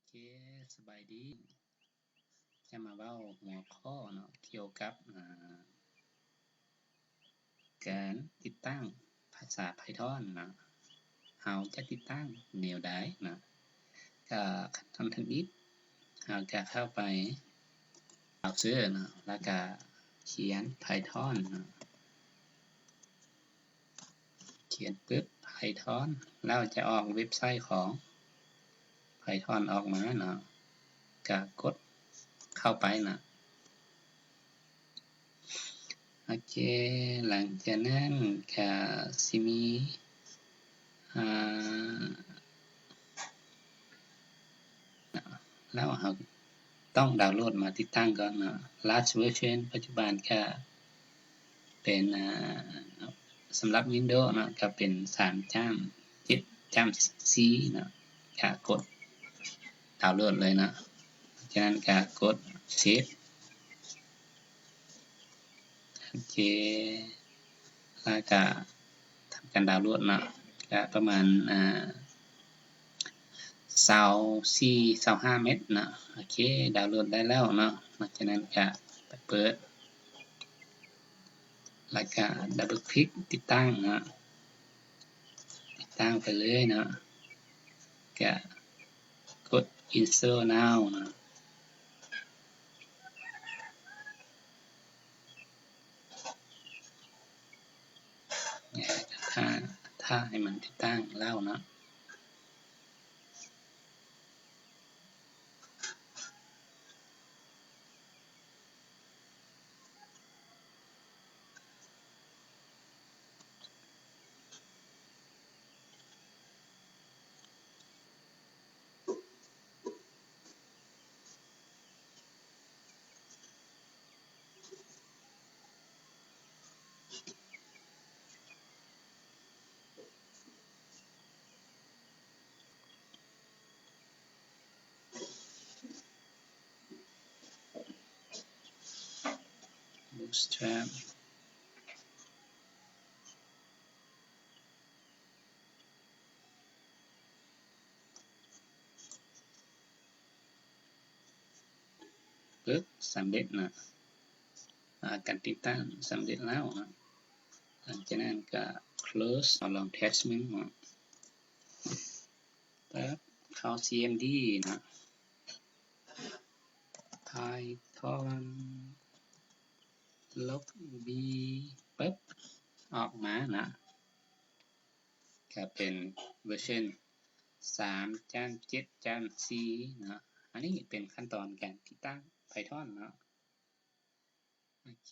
ເຄ ສະບາຍດີ. ຈະມາເວົ້າຫົວຂໍ້ເນາະ ກ່ຽວກັບ ອາ ການຕິດຕັ້ງພາສາ Python ເນາະ. ເຮົາຈະຕິດຕັ້ງແນວໃດເນາະ? ກະຂັ້ນຕອນທຳອິດ ເຮົາກະເຂົ້າໄປເບຣາເຊີເນາະ ແລ້ວກະຂຽນ Python ເນາະ. ຂຽນປຶບ Python ແລ້ວຈະອອກເວັບໄຊຂອງ Python ອອກມາເນາະ ກະກົດເຂົ້າໄປເນາະ. ໂອເຄ ຫຼັງຈາກນັ້ນກະຊິມີ ອາ ແລ້ວເຮົາຕ້ອງດາວໂຫຼດມາຕິດຕັ້ງກ່ອນເນາະ. Last version ປັດຈຸບັນກະເປັນ ອາ ສຳລັບ Windows ເນາະ ກະເປັນສາມຈ້ຳເຈັດຈ້ຳສີ່ເນາະ. ກະກົດດາວໂຫຼດເລີຍເນາະ. ຈາກນັ້ນກະກົດ Save. ໂອເຄ ແລ້ວກະທຳການດາວໂຫຼດເນາະ ກະປະມານ ອາ ຊາວສີ່ ຊາວຫ້າເມັກເນາະ. ໂອເຄ ດາວໂຫຼດໄດ້ແລ້ວເນາະ. ຫຼັງຈາກນັ້ນກະໄປເປີດ ແລ້ວກະ double click ຕິດຕັ້ງເນາະ. ຕິດຕັ້ງໄປເລີຍເນາະ ກະກົດ Install Now ເນາະ. ຖ້າ ຖ້າໃຫ້ມັນຕິດຕັ້ງແລ້ວເນາະ. Bootstrap ປຶບ ສຳເລັດເນາະ. ອາ ການຕິດຕັ້ງສຳເລັດແລ້ວເນາະ. ຫຼັງຈາກນັ້ນກະ close ເອົາລອງ test ເບິ່ງເນາະ. ປຶບ ເຂົ້າ cmd ເນາະ Python ລົບ B ປຶບ ອອກມາເນາະ ກະເປັນເວີຊັນສາມຈ້ຳເຈັດຈ້ຳສີ່ເນາະ. ອັນນີ້ເປັນຂັ້ນຕອນການຕິດຕັ້ງ Python ເນາະ. ໂອເຄ